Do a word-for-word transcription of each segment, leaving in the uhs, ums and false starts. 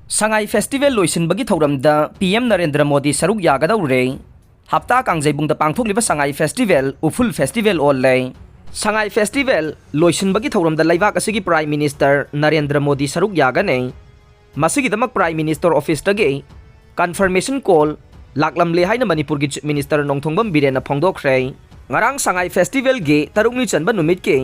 ꯁꯉꯥꯏ festival ꯂꯣꯏꯁꯤꯟꯕꯒꯤ ꯊꯧꯔꯝꯗ P M Narendra Modi ꯁꯔꯨꯛ ꯌꯥꯒꯗꯧꯔꯦ꯫ ꯍꯞꯇꯥ ꯀꯥꯡꯖꯩꯕꯨꯡꯗ ꯄꯥꯡꯊꯣꯛꯂꯤꯕ ꯁꯉꯥꯏ ꯐꯦꯁꯇꯤꯚꯦꯜ ꯎꯐꯨꯜ ꯐꯦꯁꯇꯤꯚꯦꯜ ꯑꯣꯜꯂꯦ꯫ ꯁꯉꯥꯏ ꯐꯦꯁꯇꯤꯚꯦꯜ ꯂꯣꯏꯁꯤꯟꯕꯒꯤ ꯊꯧꯔꯝꯗ ꯂꯩꯕꯥꯛ ꯑꯁꯤꯒꯤ ꯄ꯭ꯔꯥꯏꯝ ꯃꯤꯅꯤꯁꯇꯔ ꯅꯔꯦꯟꯗ꯭ꯔ ꯃꯣꯗꯤ ꯁꯔꯨꯛ ꯌꯥꯒꯅꯤ꯫ ꯃꯁꯤꯒꯤꯗꯃꯛ ꯄ꯭ꯔꯥꯏꯝ ꯃꯤꯅꯤꯁꯇꯔ ꯑꯣꯐꯤꯁꯇꯒꯤ ꯀꯟꯐꯔꯃꯦꯁꯟ ꯀꯣꯜ ꯂꯥꯛꯂꯝꯂꯦ ꯍꯥꯏꯅ ꯃꯅꯤꯄꯨꯔꯒꯤ ꯆꯤꯐ ꯃꯤꯅꯤꯁꯇꯔ ꯅꯣꯡꯊꯣꯝꯕꯝ ꯕꯤꯔꯦꯟꯅ ꯐꯣꯡꯗꯣꯛꯈ꯭ꯔꯦ꯫ ꯉꯔꯥꯡ ꯁꯉꯥꯏ ꯐꯦꯁꯇꯤꯚꯦꯜꯒꯤ ꯇꯔꯨꯛꯅꯤ ꯆꯟꯕ ꯅꯨꯃꯤꯠꯀꯤ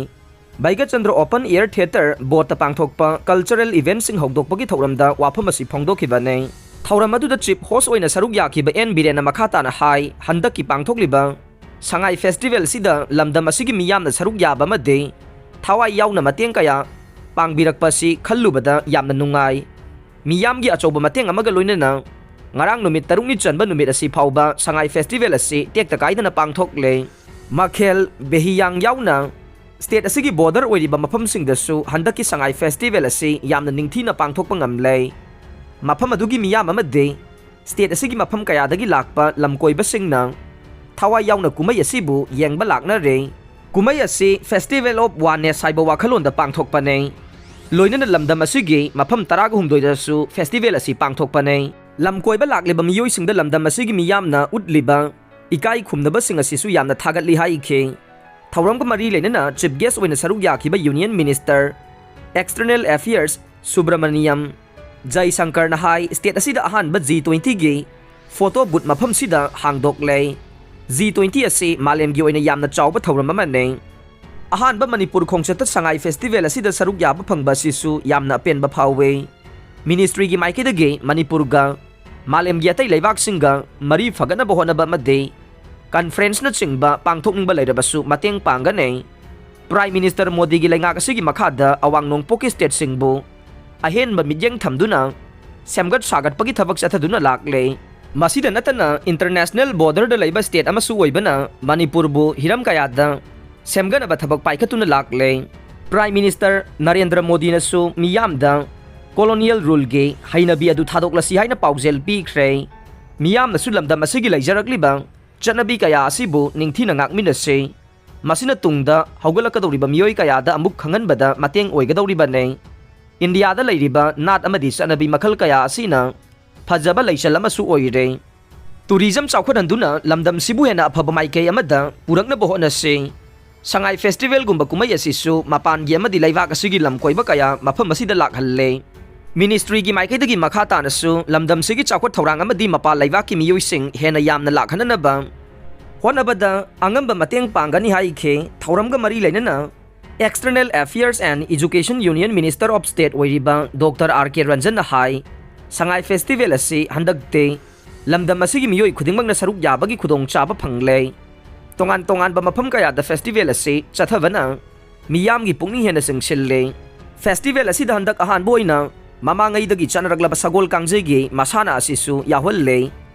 ꯚꯩꯒꯆꯟꯗ꯭ꯔ ꯑꯣꯄꯟ ꯑꯦꯌꯔ ꯊꯤꯌꯦꯇꯔ ꯕꯣꯠꯇ ꯄꯥꯡꯊꯣꯛꯄ ꯀꯜꯆꯔꯦꯜ ꯏꯚꯦꯟꯠꯁꯤꯡ ꯍꯧꯗꯣꯛꯄꯒꯤ ꯊꯧꯔꯝꯗ ꯋꯥꯐꯝ ꯑꯁꯤ ꯐꯣꯡꯗꯣꯛꯈꯤꯕꯅꯤ꯫ ꯊꯧꯔꯝ ꯑꯗꯨꯗ ꯆꯤꯐ ꯍꯣꯁ ꯑꯣꯏꯅ ꯁꯔꯨꯛ ꯌꯥꯈꯤꯕ ꯑꯦꯟ ꯕꯤꯔꯦꯟꯅ ꯃꯈꯥ ꯇꯥꯅ ꯍꯥꯏ, ꯍꯟꯗꯛꯀꯤ ꯄꯥꯡꯊꯣꯛꯂꯤꯕ ꯁꯉꯥꯏ ꯐꯦꯁꯇꯤꯚꯦꯜꯁꯤꯗ ꯂꯝꯗꯝ ꯑꯁꯤꯒꯤ ꯃꯤꯌꯥꯝꯅ ꯁꯔꯨꯛ ꯌꯥꯕ ꯑꯃꯗꯤ ꯊꯋꯥꯏ ꯌꯥꯎꯅ ꯃꯇꯦꯡ ꯀꯌꯥ ꯄꯥꯡꯕꯤꯔꯛꯄ ꯑꯁꯤ ꯈꯜꯂꯨꯕꯗ ꯌꯥꯝꯅ ꯅꯨꯡꯉꯥꯏ꯫ ꯃꯤꯌꯥꯝꯒꯤ ꯑꯆꯧꯕ ꯃꯇꯦꯡ ꯑꯃꯒ ꯂꯣꯏꯅꯅ ꯉꯔꯥꯡ ꯅꯨꯃꯤꯠ ꯇꯔꯨꯛꯅꯤ ꯆꯟꯕ ꯅꯨꯃꯤꯠ ꯑꯁꯤ ꯐꯥꯎꯕ ꯁꯉꯥꯏ ꯐꯦꯁꯇꯤꯚꯦꯜ ꯑꯁꯤ ꯇꯦꯛꯇ ꯀꯥꯏꯗꯅ ꯄꯥꯡꯊꯣꯛꯂꯦ꯫ ꯃꯈꯦꯜ, ꯕꯦꯍꯤꯌꯥꯡ ꯌꯥꯎꯅ ꯁ꯭ꯇꯦꯠ ꯑꯁꯤꯒꯤ ꯕꯣꯔꯗꯔ ꯑꯣꯏꯔꯤꯕ ꯃꯐꯝꯁꯤꯡꯗꯁꯨ ꯍꯟꯗꯛꯀꯤ ꯁꯉꯥꯏ ꯐꯦꯁꯇꯤꯚꯦꯜ ꯑꯁꯤ ꯌꯥꯝꯅ ꯅꯤꯡꯊꯤꯅ ꯄꯥꯡꯊꯣꯛꯄ ꯉꯝꯂꯦ꯫ ꯃꯐꯝ ꯑꯗꯨꯒꯤ ꯃꯤꯌꯥꯝ ꯑꯃꯗꯤ ꯁ꯭ꯇꯦꯠ ꯑꯁꯤꯒꯤ ꯃꯐꯝ ꯀꯌꯥꯗꯒꯤ ꯂꯥꯛꯄ ꯂꯝꯀꯣꯏꯕꯁꯤꯡꯅ ꯊꯋꯥꯏ ꯌꯥꯎꯅ ꯀꯨꯝꯍꯩ ꯑꯁꯤꯕꯨ ꯌꯦꯡꯕ ꯂꯥꯛꯅꯔꯦ꯫ ꯀꯨꯝꯍꯩ ꯑꯁꯤ Festival of Oneness ꯍꯥꯏꯕ ꯋꯥꯈꯜꯂꯣꯟꯗ ꯄꯥꯡꯊꯣꯛꯄꯅꯦ꯫ ꯂꯣꯏꯅꯅ ꯂꯝꯗꯝ ꯑꯁꯤꯒꯤ ꯃꯐꯝ ꯇꯔꯥꯒ ꯍꯨꯝꯗꯣꯏꯗꯁꯨ ꯐꯦꯁꯇꯤꯚꯦꯜ ꯑꯁꯤ ꯄꯥꯡꯊꯣꯛꯄꯅꯦ꯫ ꯂꯝꯀꯣꯏꯕ ꯂꯥꯛꯂꯤꯕ ꯃꯤꯑꯣꯏꯁꯤꯡꯗ ꯂꯝꯗꯝ ꯑꯁꯤꯒꯤ ꯃꯤꯌꯥꯝꯅ ꯎꯠꯂꯤꯕ ꯏꯀꯥꯏ ꯈꯨꯝꯅꯕꯁꯤꯡ ꯑꯁꯤꯁꯨ ꯌꯥꯝꯅ ꯊꯥꯒꯠꯂꯤ ꯍꯥꯏꯈꯤ꯫ ꯊꯧꯔꯝꯒ ꯃꯔꯤ ꯂꯩꯅꯅ ꯆꯤꯐ ꯒꯦꯁ ꯑꯣꯏꯅ ꯁꯔꯨꯛ ꯌꯥꯈꯤꯕ union minister external affairs Subramaniam ꯖꯩꯁꯪꯀꯔꯅ ꯍꯥꯏ, ꯁ꯭ꯇꯦꯠ ꯑꯁꯤꯗ ꯑꯍꯥꯟꯕ ꯖꯤ ꯇ꯭ꯋꯦꯟꯇꯤꯒꯤ ꯐꯣꯇꯣ ꯕꯨꯠ ꯃꯐꯝꯁꯤꯗ ꯍꯥꯡꯗꯣꯛꯂꯦ꯫ ꯖꯤ ꯇ꯭ꯋꯦꯟꯇꯤ ꯑꯁꯤ ꯃꯥꯂꯦꯝꯒꯤ ꯑꯣꯏꯅ ꯌꯥꯝꯅ ꯆꯥꯎꯕ ꯊꯧꯔꯝ ꯑꯃꯅꯤ꯫ ꯑꯍꯥꯟꯕ ꯃꯅꯤꯄꯨꯔ ꯈꯣꯡꯆꯠꯇ ꯁꯉꯥꯏ ꯐꯦꯁꯇꯤꯚꯦꯜ ꯑꯁꯤꯗ ꯁꯔꯨꯛ ꯌꯥꯕ ꯐꯪꯕ ꯑꯁꯤꯁꯨ ꯌꯥꯝꯅ ꯑꯄꯦꯟꯕ ꯐꯥꯎꯏ꯫ ꯃꯤꯅꯤꯁꯇ꯭ꯔꯤꯒꯤ ꯃꯥꯏꯀꯩꯗꯒꯤ ꯃꯅꯤꯄꯨꯔꯒ ꯃꯥꯂꯦꯝꯒꯤ ꯑꯇꯩ ꯂꯩꯕꯥꯛꯁꯤꯡꯒ ꯃꯔꯤ ꯐꯒꯠꯅꯕ ꯍꯣꯠꯅꯕ ꯑꯃꯗꯤ ꯀꯟꯐꯔꯦꯟꯁꯅꯆꯤꯡꯕ ꯄꯥꯡꯊꯣꯛꯅꯤꯡꯕ ꯂꯩꯔꯕꯁꯨ ꯃꯇꯦꯡ ꯄꯥꯡꯒꯅꯤ꯫ ꯄ꯭ꯔꯥꯏꯝ ꯃꯤꯅꯤꯁꯇꯔ ꯃꯣꯗꯤꯒꯤ ꯂꯩꯉꯥꯛ ꯑꯁꯤꯒꯤ ꯃꯈꯥꯗ ꯑꯋꯥꯡ ꯅꯣꯡꯄꯣꯛꯀꯤ ꯁ꯭ꯇꯦꯠꯁꯤꯡꯕꯨ ꯑꯍꯦꯟꯕ ꯃꯤꯠꯌꯦꯡ ꯊꯝꯗꯨꯅ ꯁꯦꯝꯒꯠ ꯁꯥꯒꯠꯄꯒꯤ ꯊꯕꯛ ꯆꯠꯊꯗꯨꯅ ꯂꯥꯛꯂꯦ꯫ ꯃꯁꯤꯗ ꯅꯠꯇꯅ ꯏꯟꯇꯔꯅꯦꯁꯅꯦꯜ ꯕꯣꯔꯗꯔꯗ ꯂꯩꯕ ꯁ꯭ꯇꯦꯠ ꯑꯃꯁꯨ ꯑꯣꯏꯕꯅ ꯃꯅꯤꯄꯨꯔꯕꯨ ꯍꯤꯔꯝ ꯀꯌꯥꯗ ꯁꯦꯝꯒꯠꯅꯕ ꯊꯕꯛ ꯄꯥꯏꯈꯠꯇꯨꯅ ꯂꯥꯛꯂꯦ꯫ ꯄ꯭ꯔꯥꯏꯝ ꯃꯤꯅꯤꯁꯇꯔ ꯅꯔꯦꯟꯗ꯭ꯔ ꯃꯣꯗꯤꯅꯁꯨ ꯃꯤꯌꯥꯝꯗ ꯀꯣꯂꯣꯅꯤꯌꯦꯜ ꯔꯨꯜꯒꯤ ꯍꯩꯅꯕꯤ ꯑꯗꯨ ꯊꯥꯗꯣꯛꯂꯁꯤ ꯍꯥꯏꯅ ꯄꯥꯎꯖꯦꯜ ꯄꯤꯈ꯭ꯔꯦ꯫ ꯃꯤꯌꯥꯝꯅꯁꯨ ꯂꯝꯗꯝ ꯑꯁꯤꯒꯤ ꯂꯩꯖꯔꯛꯂꯤꯕ ꯆꯠꯅꯕꯤ ꯀꯌꯥ ꯑꯁꯤꯕꯨ ꯅꯤꯡꯊꯤꯅ ꯉꯥꯛꯃꯤꯟꯅꯁꯤ꯫ ꯃꯁꯤꯅ ꯇꯨꯡꯗ ꯍꯧꯒꯠꯂꯛꯀꯗꯧꯔꯤꯕ ꯃꯤꯑꯣꯏ ꯀꯌꯥꯗ ꯑꯃꯨꯛ ꯈꯪꯍꯟꯕꯗ ꯃꯇꯦꯡ ꯑꯣꯏꯒꯗꯧꯔꯤꯕꯅꯤ꯫ ꯏꯟꯗꯤꯌꯥꯗ ꯂꯩꯔꯤꯕ ꯅꯥꯠ ꯑꯃꯗꯤ ꯆꯠꯅꯕꯤ ꯃꯈꯜ ꯀꯌꯥ ꯑꯁꯤꯅ ꯐꯖꯕ ꯂꯩꯆꯜ ꯑꯃꯁꯨ ꯑꯣꯏꯔꯦ꯫ ꯇꯨꯔꯤꯖꯝ ꯆꯥꯎꯈꯠꯍꯟꯗꯨꯅ ꯂꯝꯗꯝꯁꯤꯕꯨ ꯍꯦꯟꯅ ꯑꯐꯕ ꯃꯥꯏꯀꯩ ꯑꯃꯗ ꯄꯨꯔꯛꯅꯕ ꯍꯣꯠꯅꯁꯤ꯫ ꯁꯉꯥꯏ ꯐꯦꯁꯇꯤꯚꯦꯜꯒꯨꯝꯕ ꯀꯨꯝꯍꯩ ꯑꯁꯤꯁꯨ ꯃꯄꯥꯟꯒꯤ ꯑꯃꯗꯤ ꯂꯩꯕꯥꯛ ꯑꯁꯤꯒꯤ ꯂꯝ ꯀꯣꯏꯕ ꯀꯌꯥ ꯃꯐꯝ ꯑꯁꯤꯗ ꯂꯥꯛꯍꯜꯂꯦ꯫ ꯃꯤꯅꯤꯁꯇ꯭ꯔꯤꯒꯤ ꯃꯥꯏꯀꯩꯗꯒꯤ ꯃꯈꯥ ꯇꯥꯅꯁꯨ ꯂꯝꯗꯝꯁꯤꯒꯤ ꯆꯥꯎꯈꯠ ꯊꯧꯔꯥꯡ ꯑꯃꯗꯤ ꯃꯄꯥꯟ ꯂꯩꯕꯥꯛꯀꯤ ꯃꯤꯑꯣꯏꯁꯤꯡ ꯍꯦꯟꯅ ꯌꯥꯝꯅ ꯂꯥꯛꯍꯟꯅꯅꯕ ꯍꯣꯠꯅꯕꯗ ꯑꯉꯝꯕ ꯃꯇꯦꯡ ꯄꯥꯡꯒꯅꯤ ꯍꯥꯏꯈꯤ꯫ ꯊꯧꯔꯝꯒ ꯃꯔꯤ ꯂꯩꯅꯅ External Affairs and Education Union Minister of State ꯑꯣꯏꯔꯤꯕ ꯗꯣꯛꯇꯔ ꯑꯥꯔ ꯀꯦ ꯔꯟꯖꯟꯅ ꯍꯥꯏ, ꯁꯉꯥꯏ ꯐꯦꯁꯇꯤꯚꯦꯜ ꯑꯁꯤ ꯍꯟꯗꯛꯇꯤ ꯂꯝꯗꯝ ꯑꯁꯤꯒꯤ ꯃꯤꯑꯣꯏ ꯈꯨꯗꯤꯡꯃꯛꯅ ꯁꯔꯨꯛ ꯌꯥꯕꯒꯤ ꯈꯨꯗꯣꯡꯆꯥꯕ ꯐꯪꯂꯦ꯫ ꯇꯣꯉꯥꯟ ꯇꯣꯉꯥꯟꯕ ꯃꯐꯝ ꯀꯌꯥꯗ ꯐꯦꯁꯇꯤꯚꯦꯜ ꯑꯁꯤ ꯆꯠꯊꯕꯅ ꯃꯤꯌꯥꯝꯒꯤ ꯄꯨꯛꯅꯤꯡ ꯍꯦꯟꯅ ꯆꯤꯡꯁꯤꯜꯂꯦ꯫ ꯐꯦꯁꯇꯤꯚꯦꯜ ꯑꯁꯤꯗ ꯍꯟꯗꯛ ꯑꯍꯥꯟꯕ ꯑꯣꯏꯅ ꯃꯃꯥꯡꯉꯩꯗꯒꯤ ꯆꯠꯅꯔꯛꯂꯕ ꯁꯒꯣꯜ ꯀꯥꯡꯖꯩꯒꯤ ꯃꯁꯥꯟꯅ ꯑꯁꯤꯁꯨ ꯌꯥꯎꯍꯜꯂꯦ꯫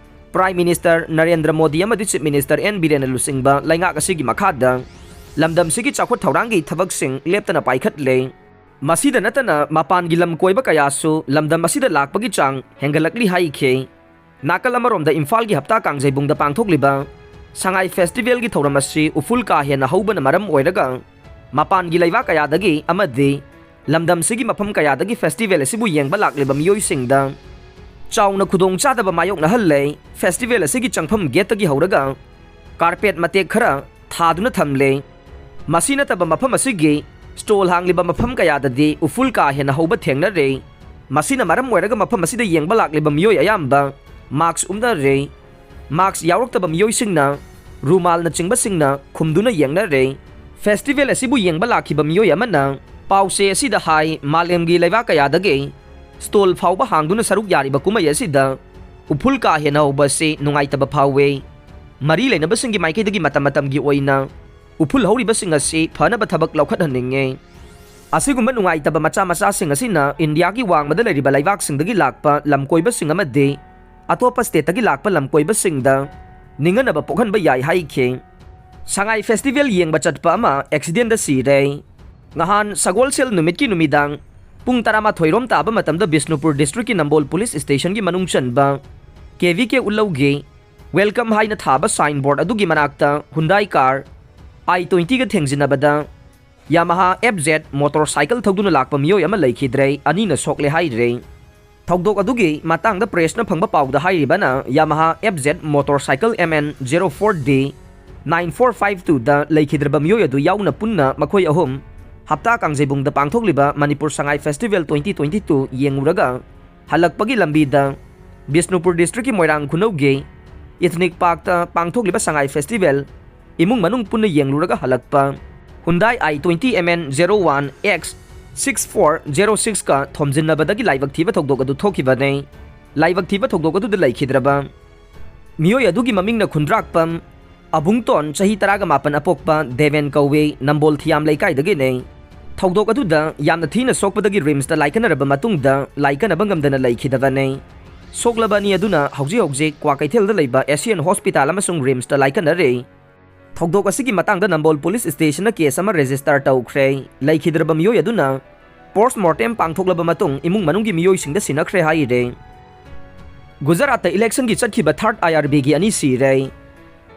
ꯄ꯭ꯔꯥꯏꯝ ꯃꯤꯅꯤꯁꯇꯔ ꯅꯔꯦꯟꯗ꯭ꯔ ꯃꯣꯗꯤ ꯑꯃꯗꯤ ꯆꯤꯐ ꯃꯤꯅꯤꯁꯇꯔ ꯑꯦꯟ ꯕꯤꯔꯦꯟꯅ ꯂꯨꯆꯤꯡꯕ ꯂꯩꯉꯥꯛ ꯑꯁꯤꯒꯤ ꯃꯈꯥꯗ ꯂꯝꯗꯝꯁꯤꯒꯤ ꯆꯥꯎꯈꯠ ꯊꯧꯔꯥꯡꯒꯤ ꯊꯕꯛꯁꯤꯡ ꯂꯦꯞꯇꯅ ꯄꯥꯏꯈꯠꯂꯦ꯫ ꯃꯁꯤꯗ ꯅꯠꯇꯅ ꯃꯄꯥꯟꯒꯤ ꯂꯝ ꯀꯣꯏꯕ ꯀꯌꯥꯁꯨ ꯂꯝꯗꯝ ꯑꯁꯤꯗ ꯂꯥꯛꯄꯒꯤ ꯆꯥꯡ ꯍꯦꯟꯒꯠꯂꯛꯂꯤ ꯍꯥꯏꯈꯤ꯫ ꯅꯥꯀꯜ ꯑꯃꯔꯣꯝꯗ ꯏꯝꯐꯥꯜꯒꯤ ꯍꯞꯇꯥ ꯀꯥꯡꯖꯩꯕꯨꯡꯗ ꯄꯥꯡꯊꯣꯛꯂꯤꯕ ꯁꯉꯥꯏ ꯐꯦꯁꯇꯤꯚꯦꯜꯒꯤ ꯊꯧꯔꯝ ꯑꯁꯤ ꯎꯐꯨꯜ ꯀꯥ ꯍꯦꯟꯅ ꯍꯧꯕꯅ ꯃꯔꯝ ꯑꯣꯏꯔꯒ ꯃꯄꯥꯟꯒꯤ ꯂꯩꯕꯥꯛ ꯀꯌꯥꯗꯒꯤ ꯑꯃꯗꯤ ꯂꯝꯗꯝꯁꯤꯒꯤ ꯃꯐꯝ ꯀꯌꯥꯗꯒꯤ ꯐꯦꯁꯇꯤꯚꯦꯜ ꯑꯁꯤꯕꯨ ꯌꯦꯡꯕ ꯂꯥꯛꯂꯤꯕ ꯃꯤꯑꯣꯏꯁꯤꯡꯗ ꯆꯥꯎꯅ ꯈꯨꯗꯣꯡꯆꯥꯗꯕ ꯃꯥꯌꯣꯛꯅꯍꯜꯂꯦ꯫ ꯐꯦꯁꯇꯤꯚꯦꯜ ꯑꯁꯤꯒꯤ ꯆꯪꯐꯝ ꯒꯦꯠꯇꯒꯤ ꯍꯧꯔꯒ ꯀꯥꯔꯄꯦꯠ ꯃꯇꯦꯛ ꯈꯔ ꯊꯥꯗꯨꯅ ꯊꯝꯂꯦ꯫ ꯃꯁꯤ ꯅꯠꯇꯕ ꯃꯐꯝ ꯑꯁꯤꯒꯤ ꯁ꯭ꯇꯣꯜ ꯍꯥꯡꯂꯤꯕ ꯃꯐꯝ ꯀꯌꯥꯗꯗꯤ ꯎꯐꯨꯜ ꯀꯥ ꯍꯦꯟꯅ ꯍꯧꯕ ꯊꯦꯡꯅꯔꯦ꯫ ꯃꯁꯤꯅ ꯃꯔꯝ ꯑꯣꯏꯔꯒ ꯃꯐꯝ ꯑꯁꯤꯗ ꯌꯦꯡꯕ ꯂꯥꯛꯂꯤꯕ ꯃꯤꯑꯣꯏ ꯑꯌꯥꯝꯕ ꯃꯥꯛꯁ ꯎꯞꯅꯔꯦ꯫ ꯃꯥꯛꯁ ꯌꯥꯎꯔꯛꯇꯕ ꯃꯤꯑꯣꯏꯁꯤꯡꯅ ꯔꯨꯃꯥꯜꯅꯆꯤꯡꯕꯁꯤꯡꯅ ꯈꯨꯝꯗꯨꯅ ꯌꯦꯡꯅꯔꯦ꯫ ꯐꯦꯁꯇꯤꯚꯦꯜ ꯑꯁꯤꯕꯨ ꯌꯦꯡꯕ ꯂꯥꯛꯈꯤꯕ ꯃꯤꯑꯣꯏ ꯑꯃꯅ ꯄꯥꯎꯆꯦ ꯑꯁꯤꯗ ꯍꯥꯏ, ꯃꯥꯂꯦꯝꯒꯤ ꯂꯩꯕꯥꯛ ꯀꯌꯥꯗꯒꯤ ꯁ꯭ꯇꯣꯜ ꯐꯥꯎꯕ ꯍꯥꯡꯗꯨꯅ ꯁꯔꯨꯛ ꯌꯥꯔꯤꯕ ꯀꯨꯝꯍꯩ ꯑꯁꯤꯗ ꯎꯐꯨꯜ ꯀꯥ ꯍꯦꯟꯅ ꯍꯧꯕ ꯑꯁꯤ ꯅꯨꯡꯉꯥꯏꯇꯕ ꯐꯥꯎꯋꯦ꯫ ꯃꯔꯤ ꯂꯩꯅꯕꯁꯤꯡꯒꯤ ꯃꯥꯏꯀꯩꯗꯒꯤ ꯃꯇꯝ ꯃꯇꯝꯒꯤ ꯑꯣꯏꯅ ꯎꯐꯨꯜ ꯍꯧꯔꯤꯕꯁꯤꯡ ꯑꯁꯤ ꯐꯅꯕ ꯊꯕꯛ ꯂꯧꯈꯠꯍꯟꯅꯤꯡꯉꯤ꯫ ꯑꯁꯤꯒꯨꯝꯕ ꯅꯨꯡꯉꯥꯏꯇꯕ ꯃꯆꯥ ꯃꯆꯥꯁꯤꯡ ꯑꯁꯤꯅ ꯏꯟꯗꯤꯌꯥꯒꯤ ꯋꯥꯡꯃꯗ ꯂꯩꯔꯤꯕ ꯂꯩꯕꯥꯛꯁꯤꯡꯗꯒꯤ ꯂꯥꯛꯄ ꯂꯝꯀꯣꯏꯕꯁꯤꯡ ꯑꯃꯗꯤ ꯑꯇꯣꯞꯄ ꯁ꯭ꯇꯦꯠꯇꯒꯤ ꯂꯥꯛꯄ ꯂꯝꯀꯣꯏꯕꯁꯤꯡꯗ ꯅꯤꯡꯍꯟꯅꯕ ꯄꯣꯛꯍꯟꯕ ꯌꯥꯏ ꯍꯥꯏꯈꯤ꯫ ꯁꯉꯥꯏ ꯐꯦꯁꯇꯤꯚꯦꯜ ꯌꯦꯡꯕ ꯆꯠꯄ ꯑꯃ ꯑꯦꯛꯁꯤꯗꯦꯟꯗ ꯁꯤꯔꯦ꯫ ꯉꯍꯥꯟ ꯁꯒꯣꯜꯁꯦꯜ ꯅꯨꯃꯤꯠꯀꯤ ꯅꯨꯃꯤꯗꯥꯡ ꯄꯨꯡ ꯇꯔꯥꯃꯥꯊꯣꯏ ꯔꯣꯝ ꯇꯥꯕ ꯃꯇꯝꯗ ꯕꯤꯁꯅꯨꯄꯨꯔ ꯗꯤꯁꯇ꯭ꯔꯤꯛꯀꯤ ꯅꯝꯕꯣꯜ ꯄꯨꯂꯤꯁ ꯁ꯭ꯇꯦꯁꯟꯒꯤ ꯃꯅꯨꯡ ꯆꯟꯕ ꯀꯦ ꯚꯤ ꯀꯦ ꯎꯠꯂꯧꯒꯤ ꯋꯦꯜꯀꯝ ꯍꯥꯏꯅ ꯊꯥꯕ ꯁꯥꯏꯟ ꯕꯣꯔꯗ ꯑꯗꯨꯒꯤ ꯃꯅꯥꯛꯇ ꯍꯨꯟꯗꯥꯏ ꯀꯥꯔ ꯑꯥꯏ ꯇ꯭ꯋꯦꯟꯇꯤꯒ ꯊꯦꯡꯖꯤꯟꯅꯕꯗ Yamaha F Z motorcycle ꯊꯧꯗꯨꯅ ꯂꯥꯛꯄ ꯃꯤꯑꯣꯏ ꯑꯃ ꯂꯩꯈꯤꯗ꯭ꯔꯦ, ꯑꯅꯤꯅ ꯁꯣꯛꯂꯦ ꯍꯥꯏꯔꯦ꯫ ꯊꯧꯗꯣꯛ ꯑꯗꯨꯒꯤ ꯃꯇꯥꯡꯗ pressꯅ ꯐꯪꯕ ꯄꯥꯎꯗ ꯍꯥꯏꯔꯤꯕꯅ, Yamaha F Z motorcycle M N zero four D nine four five twoꯗ ꯂꯩꯈꯤꯗ꯭ꯔꯕ ꯃꯤꯑꯣꯏ ꯑꯗꯨ ꯌꯥꯎꯅ ꯄꯨꯟꯅ ꯃꯈꯣꯏ ꯑꯍꯨꯝ ꯍꯞꯇꯥ ꯀꯥꯡꯖꯩꯕꯨꯡꯗ ꯄꯥꯡꯊꯣꯛꯂꯤꯕ Manipur Sangai Festival twenty twenty two ꯌꯦꯡꯂꯨꯔꯒ ꯍꯜꯂꯛꯄꯒꯤ ꯂꯝꯕꯤꯗ ꯕꯤꯁꯅꯨꯄꯨꯔ districtꯀꯤ ꯃꯣꯏꯔꯥꯡ ꯈꯨꯅꯧꯒꯤ Ethnic Parkꯇ ꯄꯥꯡꯊꯣꯛꯂꯤꯕ ꯁꯉꯥꯏ Festival ꯏꯃꯨꯡ ꯃꯅꯨꯡ ꯄꯨꯟꯅ ꯌꯦꯡꯂꯨꯔꯒ ꯍꯜꯂꯛꯄ Hyundai i twenty M N zero one X six four zero sixꯀ ꯊꯣꯝꯖꯤꯟꯅꯕꯗꯒꯤ ꯂꯥꯏꯕꯛ ꯊꯤꯕ ꯊꯧꯗꯣꯛ ꯑꯗꯨ ꯊꯣꯛꯈꯤꯕꯅꯤ꯫ ꯂꯥꯏꯕꯛ ꯊꯤꯕ ꯊꯧꯗꯣꯛ ꯑꯗꯨꯗ ꯂꯩꯈꯤꯗ꯭ꯔꯕ ꯃꯤꯑꯣꯏ ꯑꯗꯨꯒꯤ ꯃꯃꯤꯡꯅ ꯈꯨꯟꯗ꯭ꯔꯥꯛꯄꯝ ꯑꯕꯨꯡꯇꯣꯟ, ꯆꯍꯤ ꯇꯔꯥꯒ ꯃꯥꯄꯟ ꯑꯄꯣꯛꯄ ꯗꯦꯕꯦꯟ ꯀꯧꯏ, ꯅꯝꯕꯣꯜ ꯊꯤꯌꯥꯝ ꯂꯩꯀꯥꯏꯗꯒꯤꯅꯤ꯫ ꯊꯧꯗꯣꯛ ꯑꯗꯨꯗ ꯌꯥꯝꯅ ꯊꯤꯅ ꯁꯣꯛꯄꯗꯒꯤ RIMSꯇ ꯂꯥꯏꯀꯠꯅꯔꯕ ꯃꯇꯨꯡꯗ ꯂꯥꯏꯀꯠꯅꯕ ꯉꯝꯗꯅ ꯂꯩꯈꯤꯗꯕꯅꯤ꯫ ꯁꯣꯛꯂꯕ ꯑꯅꯤ ꯑꯗꯨꯅ ꯍꯧꯖꯤꯛ ꯍꯧꯖꯤꯛ ꯀ꯭ꯋꯥꯀꯩꯊꯦꯜꯗ ꯂꯩꯕ Asian Hospital ꯑꯃꯁꯨꯡ RIMSꯇ ꯂꯥꯏꯀꯠꯅꯔꯤ꯫ ꯊꯧꯗꯣꯛ ꯑꯁꯤꯒꯤ ꯃꯇꯥꯡꯗ ꯅꯝꯕꯣꯜ Police Stationꯅ case ꯑꯃ register ꯇꯧꯈ꯭ꯔꯦ꯫ ꯂꯩꯈꯤꯗ꯭ꯔꯕ ꯃꯤꯑꯣꯏ ꯑꯗꯨꯅ post mortem ꯄꯥꯡꯊꯣꯛꯂꯕ ꯃꯇꯨꯡ ꯏꯃꯨꯡ ꯃꯅꯨꯡꯒꯤ ꯃꯤꯑꯣꯏꯁꯤꯡꯗ ꯁꯤꯟꯅꯈ꯭ꯔꯦ ꯍꯥꯏꯔꯦ꯫ ꯒꯨꯖꯔꯥꯠꯇ electionꯒꯤ ꯆꯠꯈꯤꯕ third IRBꯒꯤ ꯑꯅꯤ ꯁꯤꯔꯦ꯫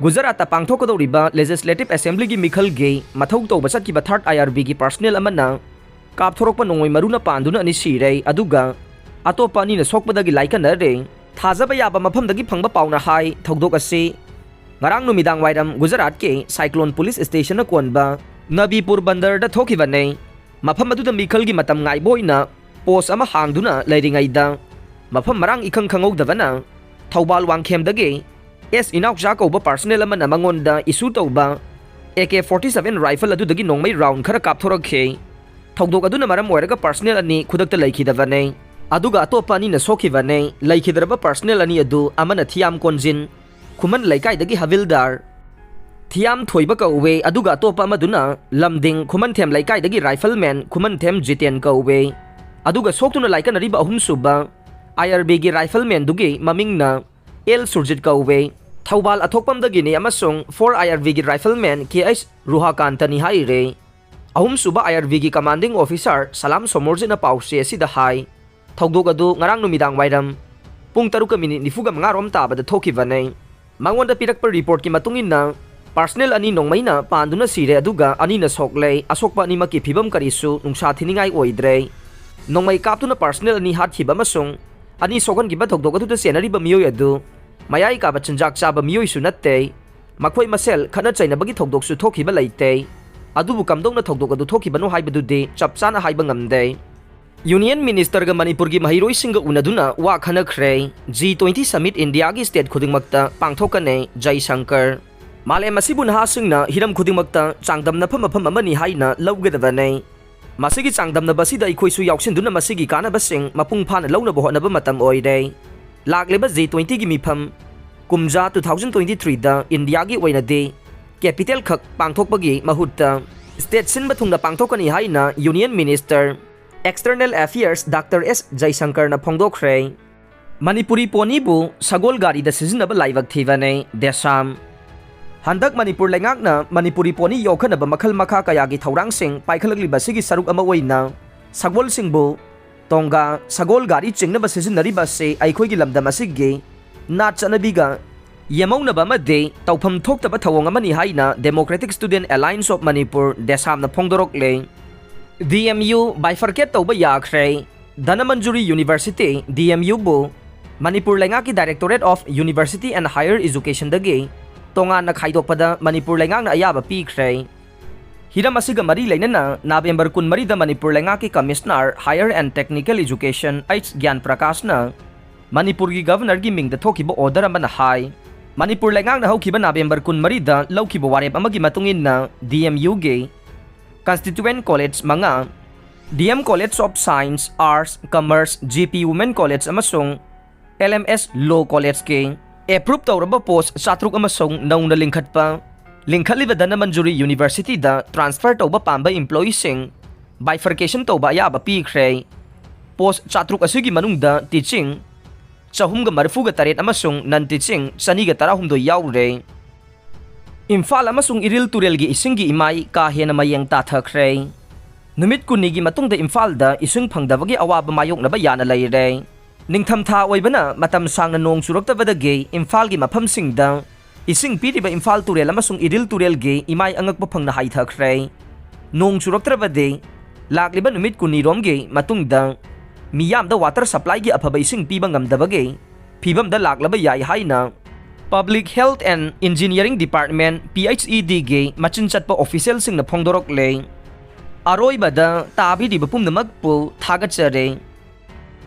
ꯒꯨꯖꯔꯥꯠꯇ ꯄꯥꯡꯊꯣꯛꯀꯗꯧꯔꯤꯕ Legislative Assemblyꯒꯤ ꯃꯤꯈꯜꯒꯤ ꯃꯊꯧ ꯇꯧꯕ ꯆꯠꯈꯤꯕ third IRBꯒꯤ personnel ꯑꯃꯅ ꯀꯥꯞꯊꯣꯔꯛꯄ ꯅꯣꯡꯃꯩ ꯃꯔꯨꯅ ꯄꯥꯟꯗꯨꯅ ꯑꯅꯤ ꯁꯤꯔꯦ, ꯑꯗꯨꯒ ꯑꯇꯣꯞꯄ ꯑꯅꯤꯅ ꯁꯣꯛꯄꯗꯒꯤ ꯂꯥꯏꯀꯠꯅꯔꯦ꯫ ꯊꯥꯖꯕ ꯌꯥꯕ ꯃꯐꯝꯗꯒꯤ ꯐꯪꯕ ꯄꯥꯎꯅ ꯍꯥꯏ, ꯊꯧꯗꯣꯛ ꯑꯁꯤ ꯉꯔꯥꯡ ꯅꯨꯃꯤꯗꯥꯡ ꯋꯥꯏꯔꯝ ꯒꯨꯖꯔꯥꯠꯀꯤ Cyclone Police Stationꯅ ꯀꯣꯟꯕ ꯅꯕꯤꯄꯨꯔ ꯕꯟꯗꯔꯗ ꯊꯣꯛꯈꯤꯕꯅꯤ꯫ ꯃꯐꯝ ꯑꯗꯨꯗ ꯃꯤꯈꯜꯒꯤ ꯃꯇꯝ ꯉꯥꯏꯕ ꯑꯣꯏꯅ post ꯑꯃ ꯍꯥꯡꯗꯨꯅ ꯂꯩꯔꯤꯉꯩꯗ, ꯃꯐꯝ ꯃꯔꯥꯡ ꯏꯈꯪ ꯈꯪꯍꯧꯗꯕꯅ ꯊꯧꯕꯥꯜ ꯋꯥꯡꯈꯦꯝꯗꯒꯤ ꯑꯦꯁ ꯏꯅꯥꯎꯆꯥ ꯀꯧꯕ personnel ꯑꯃꯅ ꯃꯉꯣꯟꯗ issue ꯇꯧꯕ AK forty seven rifle ꯑꯗꯨꯗꯒꯤ ꯅꯣꯡꯃꯩ round ꯈꯔ ꯀꯥꯞꯊꯣꯔꯛꯈꯤ꯫ ꯊꯧꯗꯣꯛ ꯑꯗꯨꯅ ꯃꯔꯝ ꯑꯣꯏꯔꯒ personnel ꯑꯅꯤ ꯈꯨꯗꯛꯇ ꯂꯩꯈꯤꯗꯕꯅꯤ, ꯑꯗꯨꯒ ꯑꯇꯣꯞꯄ ꯑꯅꯤꯅ ꯁꯣꯛꯈꯤꯕꯅꯤ꯫ ꯂꯩꯈꯤꯗ꯭ꯔꯕ personnel ꯑꯅꯤ ꯑꯗꯨ ꯑꯃꯅ ꯊꯤꯌꯥꯝ ꯀꯣꯟꯖꯤꯟ, ꯈꯨꯃꯟ ꯂꯩꯀꯥꯏꯗꯒꯤ ꯍꯕꯤꯜꯗꯥꯔ ꯊꯤꯌꯥꯝ ꯊꯣꯏꯕ ꯀꯧꯋꯦ, ꯑꯗꯨꯒ ꯑꯇꯣꯞꯄ ꯑꯃꯗꯨꯅ ꯂꯝꯗꯤꯡ ꯈꯨꯃꯟꯊꯦꯝ ꯂꯩꯀꯥꯏꯗꯒꯤ rifleman ꯈꯨꯃꯟꯊꯦꯝ ꯖꯤꯇꯦꯟ ꯀꯧꯋꯦ꯫ ꯑꯗꯨꯒ ꯁꯣꯛꯇꯨꯅ ꯂꯥꯏꯀꯠꯅꯔꯤꯕ ꯑꯍꯨꯝꯁꯨꯕ IRBꯒꯤ riflemanꯗꯨꯒꯤ ꯃꯃꯤꯡꯅ ꯑꯦꯜ ꯁꯨꯔꯖꯤꯠ ꯀꯧꯋꯦ꯫ ꯊꯧꯕꯥꯜ ꯑꯊꯣꯛꯄꯝꯗꯒꯤꯅꯤ ꯑꯃꯁꯨꯡ four IRBꯒꯤ rifleman ꯀꯦ ꯑꯩꯆ ꯔꯨꯍꯥꯀꯥꯟꯇꯅꯤ ꯍꯥꯏꯔꯦ꯫ ꯑꯍꯨꯝꯁꯨꯕ IRBꯒꯤ commanding officer ꯁꯂꯥꯝ ꯁꯣꯃꯣꯔꯖꯤꯠꯅ ꯄꯥꯎꯆꯦ ꯑꯁꯤꯗ ꯍꯥꯏ, ꯊꯧꯗꯣꯛ ꯑꯗꯨ ꯉꯔꯥꯡ ꯅꯨꯃꯤꯗꯥꯡ ꯋꯥꯏꯔꯝ ꯄꯨꯡ ꯇꯔꯨꯛꯀ ꯃꯤꯅꯤꯠ ꯅꯤꯐꯨꯒ ꯃꯉꯥ ꯔꯣꯝ ꯇꯥꯕꯗ ꯊꯣꯛꯈꯤꯕꯅꯤ꯫ ꯃꯉꯣꯟꯗ ꯄꯤꯔꯛꯄ reportꯀꯤ ꯃꯇꯨꯡ ꯏꯟꯅ, Personnel ꯑꯅꯤ ꯅꯣꯡꯃꯩꯅ ꯄꯥꯟꯗꯨꯅ ꯁꯤꯔꯦ, ꯑꯗꯨꯒ ꯑꯅꯤꯅ ꯁꯣꯛꯂꯦ꯫ ꯑꯁꯣꯛꯄ ꯑꯅꯤꯃꯛꯀꯤ ꯐꯤꯕꯝ ꯀꯔꯤꯁꯨ ꯅꯨꯡꯁꯥ ꯊꯤꯅꯤꯡꯉꯥꯏ ꯑꯣꯏꯗ꯭ꯔꯦ꯫ ꯅꯣꯡꯃꯩ ꯀꯥꯞꯇꯨꯅ personnel ꯑꯅꯤ ꯍꯥꯠꯈꯤꯕ ꯑꯃꯁꯨꯡ ꯑꯅꯤ ꯁꯣꯛꯍꯟꯈꯤꯕ ꯊꯧꯗꯣꯛ ꯑꯗꯨꯗ ꯆꯦꯟꯅꯔꯤꯕ ꯃꯤꯑꯣꯏ ꯑꯗꯨ ꯃꯌꯥꯏ ꯀꯥꯕ ꯆꯤꯟꯖꯥꯛ ꯆꯥꯕ ꯃꯤꯑꯣꯏꯁꯨ ꯅꯠꯇꯦ꯫ ꯃꯈꯣꯏ ꯃꯁꯦꯜ ꯈꯠꯅ ꯆꯩꯅꯕꯒꯤ ꯊꯧꯗꯣꯛꯁꯨ ꯊꯣꯛꯈꯤꯕ ꯂꯩꯇꯦ꯫ ꯑꯗꯨꯕꯨ ꯀꯝꯗꯧꯅ ꯊꯧꯗꯣꯛ ꯑꯗꯨ ꯊꯣꯛꯈꯤꯕꯅꯣ ꯍꯥꯏꯕꯗꯨꯗꯤ ꯆꯞ ꯆꯥꯅ ꯍꯥꯏꯕ ꯉꯝꯗꯦ꯫ Union Ministerꯒ ꯃꯅꯤꯄꯨꯔꯒꯤ ꯃꯍꯩꯔꯣꯏꯁꯤꯡꯒ ꯎꯅꯗꯨꯅ ꯋꯥ ꯈꯟꯅꯈ꯭ꯔꯦ꯫ G twenty Summit ꯏꯟꯗꯤꯌꯥꯒꯤ state ꯈꯨꯗꯤꯡꯃꯛꯇ ꯄꯥꯡꯊꯣꯛꯀꯅꯤ, ꯖꯩꯁꯪꯀꯔ꯫ ꯃꯥꯂꯦꯝ ꯑꯁꯤꯕꯨ ꯅꯍꯥꯁꯤꯡꯅ ꯍꯤꯔꯝ ꯈꯨꯗꯤꯡꯃꯛꯇ ꯆꯥꯡꯗꯝꯅꯐꯝ ꯃꯐꯝ ꯑꯃꯅꯤ ꯍꯥꯏꯅ ꯂꯧꯒꯗꯕꯅꯤ꯫ ꯃꯁꯤꯒꯤ ꯆꯥꯡꯗꯝꯅꯕ ꯑꯁꯤꯗ ꯑꯩꯈꯣꯏꯁꯨ ꯌꯥꯎꯁꯤꯟꯗꯨꯅ ꯃꯁꯤꯒꯤ ꯀꯥꯟꯅꯕꯁꯤꯡ ꯃꯄꯨꯡ ꯐꯥꯅ ꯂꯧꯅꯕ ꯍꯣꯠꯅꯕ ꯃꯇꯝ ꯑꯣꯏꯔꯦ꯫ ꯂꯥꯛꯂꯤꯕ G twentyꯒꯤ ꯃꯤꯐꯝ ꯀꯨꯝꯖꯥ two thousand twenty threeꯗ ꯏꯟꯗꯤꯌꯥꯒꯤ ꯑꯣꯏꯅꯗꯤ capital ꯈꯛ ꯄꯥꯡꯊꯣꯛꯄꯒꯤ ꯃꯍꯨꯠꯇ state ꯁꯤꯟꯕ ꯊꯨꯡꯅ ꯄꯥꯡꯊꯣꯛꯀꯅꯤ ꯍꯥꯏꯅ Union Minister External Affairs Doctor S ꯖꯩꯁꯪꯀꯔꯅ ꯐꯣꯡꯗꯣꯛꯈ꯭ꯔꯦ꯫ Manipuri ꯄꯣꯅꯤꯕꯨ ꯁꯒꯣꯜ ꯒꯥꯔꯤꯗ ꯁꯤꯖꯤꯟꯅꯕ ꯂꯥꯏꯕꯛ ꯊꯤꯕꯅꯤ, ꯗꯦꯁꯥꯝ꯫ ꯍꯟꯗꯛ ꯃꯅꯤꯄꯨꯔ ꯂꯩꯉꯥꯛꯅ ꯃꯅꯤꯄꯨꯔꯤ ꯄꯣꯅꯤ ꯌꯣꯛꯈꯠꯅꯕ ꯃꯈꯜ ꯃꯈꯥ ꯀꯌꯥꯒꯤ ꯊꯧꯔꯥꯡꯁꯤꯡ ꯄꯥꯏꯈꯠꯂꯛꯂꯤꯕ ꯑꯁꯤꯒꯤ ꯁꯔꯨꯛ ꯑꯃ ꯑꯣꯏꯅ ꯁꯒꯣꯜꯁꯤꯡꯕꯨ ꯇꯣꯡꯒꯥ, ꯁꯒꯣꯜ ꯒꯥꯔꯤ ꯆꯤꯡꯅꯕ ꯁꯤꯖꯤꯟꯅꯔꯤꯕ ꯑꯁꯤ ꯑꯩꯈꯣꯏꯒꯤ ꯂꯝꯗꯝ ꯑꯁꯤꯒꯤ ꯅꯥꯠ ꯆꯠꯅꯕꯤꯒ ꯌꯦꯃꯧꯅꯕ ꯑꯃꯗꯤ ꯇꯧꯐꯝ ꯊꯣꯛꯇꯕ ꯊꯧꯑꯣꯡ ꯑꯃꯅꯤ ꯍꯥꯏꯅ Democratic Student Alliance of Manipur, ꯗꯦꯁꯥꯝꯅ ꯐꯣꯡꯗꯣꯔꯛꯂꯦ꯫ D M U bifurcate ꯇꯧꯕ ꯌꯥꯈ꯭ꯔꯦ꯫ Dhanamanjuri University, D M Uꯕꯨ Manipur ꯂꯩꯉꯥꯛꯀꯤ Directorate of University and Higher Educationꯗꯒꯤ ꯇꯣꯉꯥꯟꯅ ꯈꯥꯏꯗꯣꯛꯄꯗ ꯃꯅꯤꯄꯨꯔ ꯂꯩꯉꯥꯛꯅ ꯑꯌꯥꯕ ꯄꯤꯈ꯭ꯔꯦ꯫ ꯍꯤꯔꯝ ꯑꯁꯤꯒ ꯃꯔꯤ ꯂꯩꯅꯅ ꯅꯕꯦꯝꯕꯔ ꯀꯨꯟꯃꯔꯤꯗ ꯃꯅꯤꯄꯨꯔ ꯂꯩꯉꯥꯛꯀꯤ Commissioner Higher and Technical Education H ꯒ꯭ꯌꯥꯟ ꯄ꯭ꯔꯀꯥꯁꯅ ꯃꯅꯤꯄꯨꯔꯒꯤ Governorꯒꯤ ꯃꯤꯡꯗ ꯊꯣꯛꯈꯤꯕ order ꯑꯃꯅ ꯍꯥꯏ, ꯃꯅꯤꯄꯨꯔ ꯂꯩꯉꯥꯛꯅ ꯍꯧꯈꯤꯕ ꯅꯕꯦꯝꯕꯔ ꯀꯨꯟꯃꯔꯤꯗ ꯂꯧꯈꯤꯕ ꯋꯥꯔꯦꯞ ꯑꯃꯒꯤ ꯃꯇꯨꯡ ꯏꯟꯅ D M Uꯒꯤ constituent college ꯃꯉꯥ, D M College of Science, Arts, Commerce, G P Women College ꯑꯃꯁꯨꯡ L M S Law Collegeꯀꯤ approve ꯇꯧꯔꯕ post ꯆꯥꯇ꯭ꯔꯨꯛ ꯑꯃꯁꯨꯡ ꯅꯧꯅ ꯂꯤꯡꯈꯠꯄ, ꯂꯤꯡꯈꯠꯂꯤꯕ ꯙꯅꯃꯟꯖꯨꯔꯤ Universityꯗ transfer ꯇꯧꯕ ꯄꯥꯝꯕ employeeꯁꯤꯡ bifurcation ꯇꯧꯕ ꯑꯌꯥꯕ ꯄꯤꯈ꯭ꯔꯦ꯫ Post ꯆꯥꯇ꯭ꯔꯨꯛ ꯑꯁꯤꯒꯤ ꯃꯅꯨꯡꯗ teaching ꯆꯍꯨꯝꯒ ꯃꯔꯤꯐꯨꯒ ꯇꯔꯦꯠ ꯑꯃꯁꯨꯡ non teaching ꯆꯅꯤꯒ ꯇꯔꯥꯍꯨꯝꯗꯣꯏ ꯌꯥꯎꯔꯦ꯫ ꯏꯝꯐꯥꯜ ꯑꯃꯁꯨꯡ ꯏꯔꯤꯜ ꯇꯨꯔꯦꯜꯒꯤ ꯏꯁꯤꯡꯒꯤ ꯏꯃꯥꯏ ꯀꯥ ꯍꯦꯟꯅ ꯃꯌꯦꯡ ꯇꯥꯊꯈ꯭ꯔꯦ꯫ ꯅꯨꯃꯤꯠ ꯀꯨꯟꯅꯤꯒꯤ ꯃꯇꯨꯡꯗ ꯏꯝꯐꯥꯜꯗ ꯏꯁꯤꯡ ꯐꯪꯗꯕꯒꯤ ꯑꯋꯥꯕ ꯃꯥꯌꯣꯛꯅꯕ ꯌꯥꯅ ꯂꯩꯔꯦ꯫ ꯅꯤꯡꯊꯝꯊꯥ ꯑꯣꯏꯕꯅ ꯃꯇꯝ ꯁꯥꯡꯅ ꯅꯣꯡ ꯆꯨꯔꯛꯇꯕꯗꯒꯤ ꯏꯝꯐꯥꯜꯒꯤ ꯃꯐꯝꯁꯤꯡꯗ ꯏꯁꯤꯡ ꯄꯤꯔꯤꯕ ꯏꯝꯐꯥꯜ ꯇꯨꯔꯦꯜ ꯑꯃꯁꯨꯡ ꯏꯔꯤꯜ ꯇꯨꯔꯦꯜꯒꯤ ꯏꯃꯥꯏ ꯑꯉꯛꯄ ꯐꯪꯅ ꯍꯥꯏꯊꯈ꯭ꯔꯦ꯫ ꯅꯣꯡ ꯆꯨꯔꯛꯇ꯭ꯔꯕꯗꯤ ꯂꯥꯛꯂꯤꯕ ꯅꯨꯃꯤꯠ ꯀꯨꯟꯅꯤꯔꯣꯝꯒꯤ ꯃꯇꯨꯡꯗ ꯃꯤꯌꯥꯝꯗ ꯋꯥꯇꯔ ꯁꯄ꯭ꯂꯥꯏꯒꯤ ꯑꯐꯕ ꯏꯁꯤꯡ ꯄꯤꯕ ꯉꯝꯗꯕꯒꯤ ꯐꯤꯕꯝꯗ ꯂꯥꯛꯂꯕ ꯌꯥꯏ ꯍꯥꯏꯅ Public Health and Engineering Department, P H E D, ꯒꯤ ꯃꯆꯤꯟ ꯆꯠꯄ ꯑꯣꯐꯤꯁꯤꯌꯦꯜꯁꯤꯡꯅ ꯐꯣꯡꯗꯣꯔꯛꯂꯦ꯫ ꯑꯔꯣꯏꯕꯗ ꯇꯥꯕꯤꯔꯤꯕ ꯄꯨꯝꯅꯃꯛꯄꯨ ꯊꯥꯒꯠꯆꯔꯤ꯫